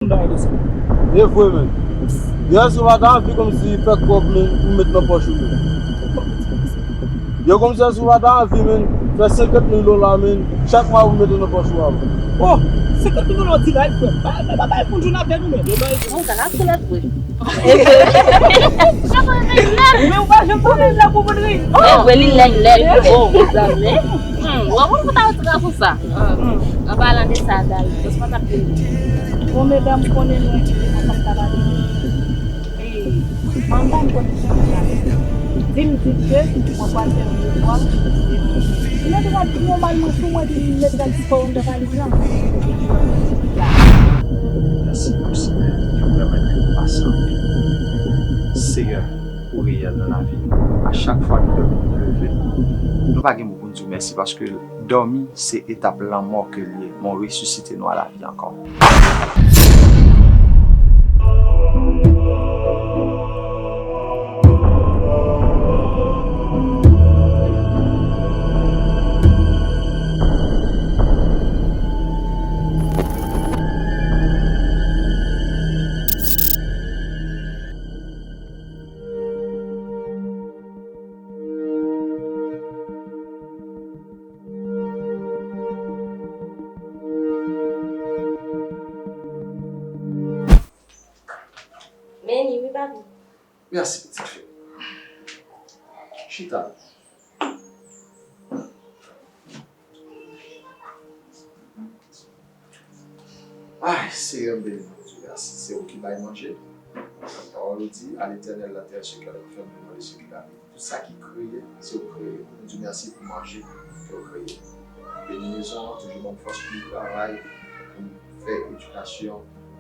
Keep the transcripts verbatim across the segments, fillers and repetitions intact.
E vre, men. Yè sou pa ta anvi kòmsi fè kòb, men, pou met nan pòch ou, men. Yo kòmsi yè sou pa ta anvi, men, fè senkant mil dola, men, chak mwa pou mete nan pòch ou a, men. Oh, senkant mil dola, w di la, frè. Bay, bay, bay, bay, moun joun avè nou, men. Bon, sa la, se lòt vre. E vre. Men ou pa janm konnen la pou moun ri. E vre, li lèd, lèd. Bon, mezanmi. Hmm, w ap konn konn ta retire pou sa. An palan de sa, Dayou, jis pa t ap vini. Bon, medam, konnen nou envite mwen, sa m ta pale. E, manman m konnen sa m ta pale. Di m di ke mwen pral fè yon devwa. Mèt rad nòmalman sou mwen, di mèt rad sipò m ta pale la. Mèsi pou semèn ki pèmèt ke nou pa sanble. Seyè, ou reyèl nan lavi nou. A chak fwa nou dòmi, nou leve. Nou pa gen mo pou n di w mèsi paske dòmi se etap lanmò ke l ye, men w resisite nou a lavi ankò. Men li wi, papi. Mèsi, pitit fi. Chita. Ay, Seyè, m beni w, Bondye, mèsi. Se ou ki bay manje. Pawòl ou di, à l'Éternel la terre, ce qu'elle renferme, le monde et ce qu'il habite. Tout sa ki kreye, se ou kreye. Nou di w mèsi pou manje ke ou kreye. Beni mezon an, toujou ban m fòs pou m travay, pou m fè edikasyon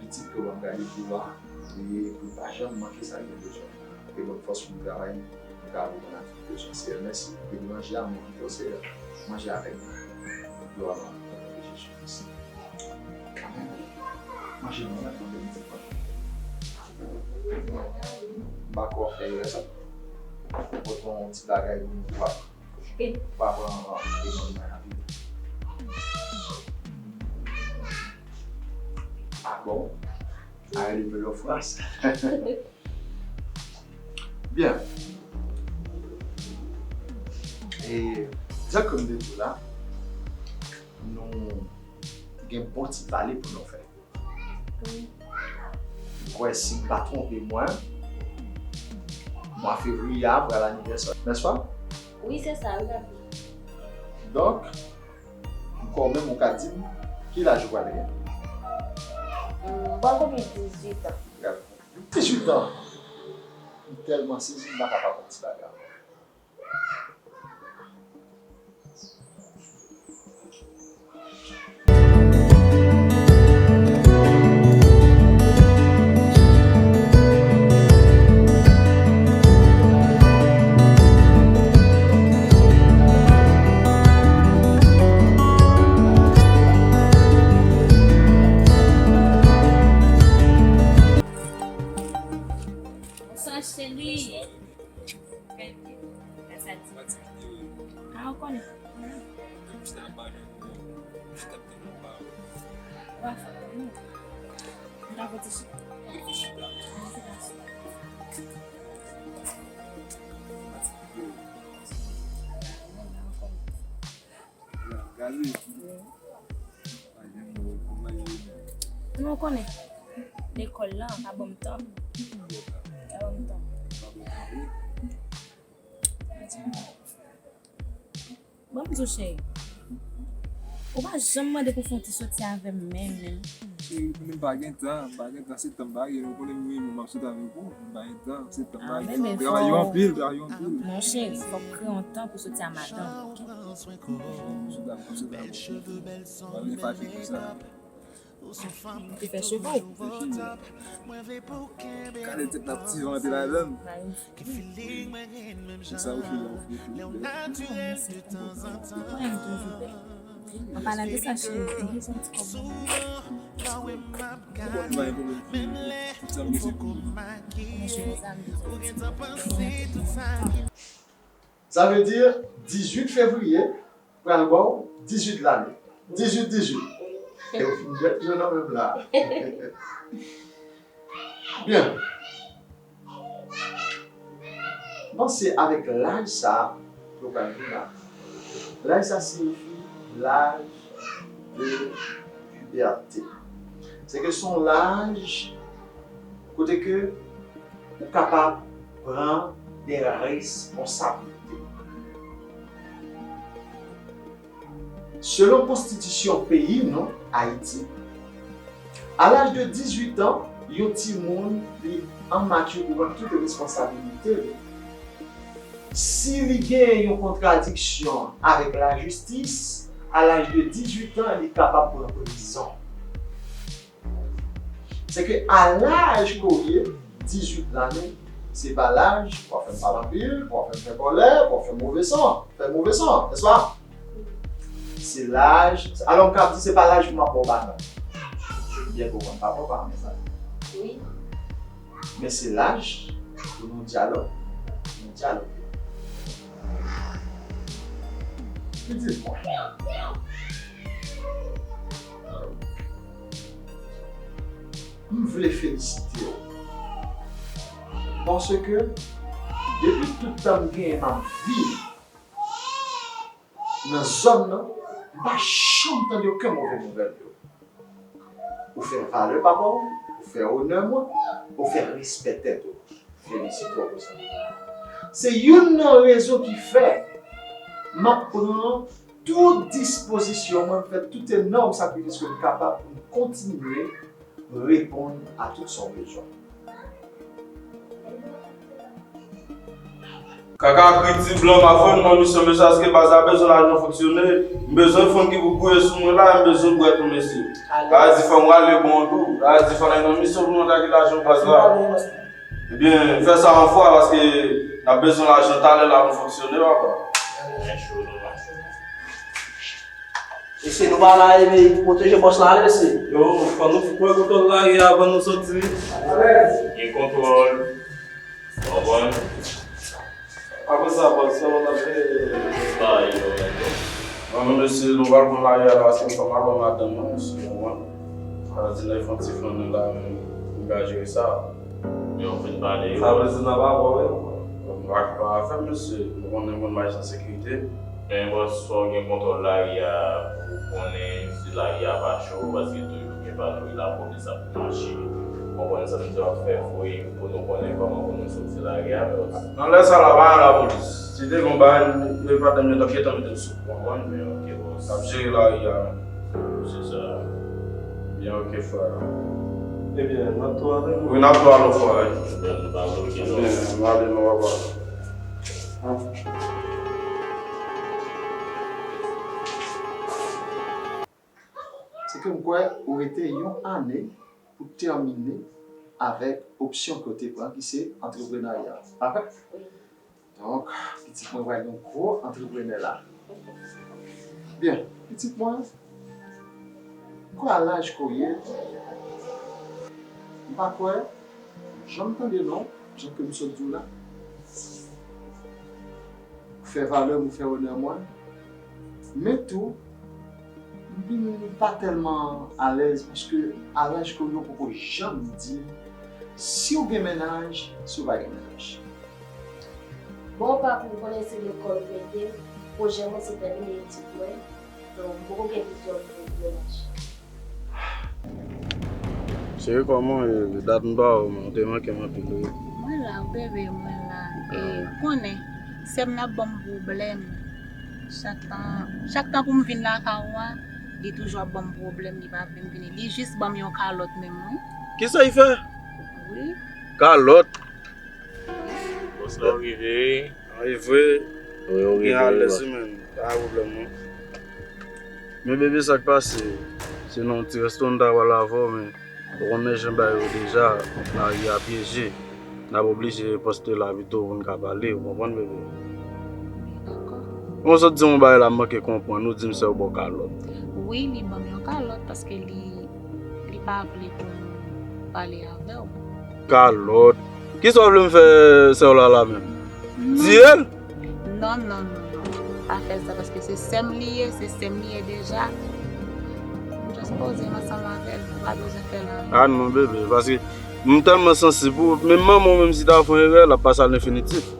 pitit ke w ban m gade pou a, e pou l pa janm manke sa l gen bezwen. E ban m fòs pou m travay, pou m ka reponn a tout bezwen. Seyè, mèsi. Beni manje a, mwen kite w, Seyè. Manje avèk mwen. Glwa nan non de Jezi Kris. Amèn. Manje non, mwen, mwen, mwen, mwen. M pa kwè w fè erè sa. Mwen pran yon ti bagay pou nou pa, pa pran, e, manje nan rapid. Ah bon? Arrêtez de me l'offre. Byen. E, jan ke m te di w la, nou gen bon ti pale pou nou fè. Wi. M kwè si m pa twonpe mwen, mwa fevriye a pral anivèsè, n'est-ce pas? Wi, se sa, wi, papi. Donk, m kwè w menm ou ka di m ki laj ou pral gen. M pral konpli dizuit an. Dizuit an! M tèlman sezi, m pa ka pa konn ti bagay. Bonswa, cheri. Bèl vi. Sa di. A, ou konnen. Wa fè, non. M ta pote chita. Pote chita. Gade. Pa gen mo pou manje menm. Ou konnen, lekòl lan pa ban m tan. Pa ban m tan. Ban m di w, cheri. Ou pa janm mande pou fè yon ti soti avè m menm, menm. Cheri, pou mwen pa gen tan, m pa gen tan, se tan m pa gen, ou konnen mwen menm m ap sot avèk ou, m pa gen tan, se tan m pa gen. Travay yo anpil, travay yo anpil. Mon cheri, fòk kreye yon tan pou soti a madanm, oke? M ap sot avèk ou, m ap sot avèk ou. Pa vin fache konsa. Ou te fè cheve w. Gade tèt la, ti van te ladan l. Sa ou fè la, ou fè. Mwen toujou bèl. An palan de sa, cheri, m bezwen ti kòb. Bon, nou pa gen pwoblèm. Tout sa m bezwen pou nou. Mwen cheri, sa m bezwen. Sa vle di, dizuit fevriye pral ba w dizuit lane. Dizuit, dizuit. Yo fin jwenn yo nan menm la. Byen. M panse avèk laj sa a, yo pral vin la. Laj sa siyifi laj de pibète. Se ke se yon laj kote ke ou kapab pran de responsablite. Selon konstitisyon peyi nou, Ayiti, a laj de dizuit an, yon timoun li anmati pou pran tout responsabilite li. Si li gen yon kontradiksyon avèk lajistis, a laj de dizuit an, li kapab pran prizon. Se ke a laj ke w ye, dizuit lane, se pa laj pou w ap fè m pale anpil, pou w ap fè m fè kòlè, pou w ap fè move son, fè move son, nèspa? Se laj, alò m ka di se pa laj pou m ap ba w baton. Byen konprann, pa pran pa men sa. Wi. Men se laj pou nou dyalòg, nou dyaloge. Pitit mwen. M vle felisite w. Paske depi tout tan m genyen m ap viv nan zòn nan, m pa janm tande okenn move nouvèl de ou. Ou fè valè papa w, ou fè onè mwen, ou fè respè tèt ou. Felisite w pou sa. Se youn nan rezon ki fè m ap pran tout dispozisyon mwen, m fè tout enòm sakrifis ke m kapab pou m kontinye reponn a tout sa w bezwen. Kaka kriti blan m ap vann nan misyon mesye, paske baz la bezwen lajan fonksyone. M bezwen fanm ki pou gouye sou mwen la, m bezwen bwè tou mesye. Sa vle di fò m rale bon tou. Sa vle di fò n al nan misyon pou nou atake lajan baz la. Ebyen, fè sa yon fwa paske n ap bezwen lajan talè la pou fonksyone, papa. Mesye, nou pa la, e, pwoteje bòs la, mesye. Yo, fò nou pran kontwòl lari a avan nou soti. Gen kontwòl. Ou konprann? Apre sa, bòs, sa w ap fè? Sa yo, men. Bon, men, mesye, nou pral pran lari a la, paske m pa mal wè madanm mwen, mesye, ou konprann? Sa vle di, lè fè yon ti flann la, men, m ka jere sa. Men ou fin pale yo. Sa vle di, n ap avè w, wi. Bon, m pa, pa afè, mesye, nou konnen moun mache an sekirite. Men bòs, fò w gen kontwòl lari a pou w konnen si lari a pa cho, paske toujou gen patwouy lapolis ap mache. Ou konprann sa m di w, ap fè fouy pou nou konnen kòman pou nou soti lari a, men. Nan lè sa la, pa gen lapolis. Si te gen yon bagay, yo pa t menm t ap gentan mete m sou kou, w konprann? Men ok, bòs. N ap jere lari a, men. Se sa. Byen, ok, frè. Ebyen, n ap tou ale, non? Wi, n ap tou ale, frè. Ebyen, nou pa bloke, non. Ebyen, n ale, non, papa. Se ke m kwè ou rete yon ane pou tèmine avèk opsyon ke w te pran, ki se antreprenarya. Pa vre? Wi. Donk, pitit mwen pral yon gwo antreprenè la. Byen, pitit mwen, m kwè a laj ke w ye, m pa kwè, m janm tande non, jan ke m sot di w la. Ou fè valè m, ou fè onè mwen. Men tou, m vin pa tèlman alèz paske a laj ke w ye, ou poko janm di m si w gen mennaj, si w pa gen mennaj. Bon, papi, m konnen se lekòl ou mete m, pwojè mwen se tèmine etid mwen, donk m poko gen vizyon pou mennaj. Cheri, kòman w ye? Dat m pa wè w, men w te manke m anpil, wi. Mwen la, bebe, mwen la. E, ou konnen, sè m nan ap ban m pwoblèm. Chak tan, chak tan pou m vin lakay ou a, li toujou ap ban m pwoblèm, li pa vle m vini. Li jis ban m yon kalòt menm, wi. Kisa li fè? Wi. Kalòt? Bòs la, ou rive, wi. An, e vre. Wi, ou gen rive, alèz, wi, men. Pa gen pwoblèm, non. Men, bebe, sa k pase? Se nan yon ti resto m ta pral avè w, men ou konnen jan bagay yo deja, lari a pyeje. N ap oblije poste la pito pou n ka pale, ou konprann, bebe? Dakò. Bon, sot di yon bagay la, m manke konprann. Ou di m sè w ba w kalòt. Wi, li ban m yon kalòt paske li, li pa vle pou nou pale avè w. Kalòt. Kisa w vle m fè sè w la la menm? Non. Tiye l? Non, non, non, non. Pa fè sa, paske se sè m li ye, se sè m li ye deja. M just poze m ansanm avè l, m pa bezwen fè l anyen. Ah non, bebe, paske m tèlman sansib pou ou. Menm manman w, menm si ta fè yon erè, l ap pase a lenfinitif.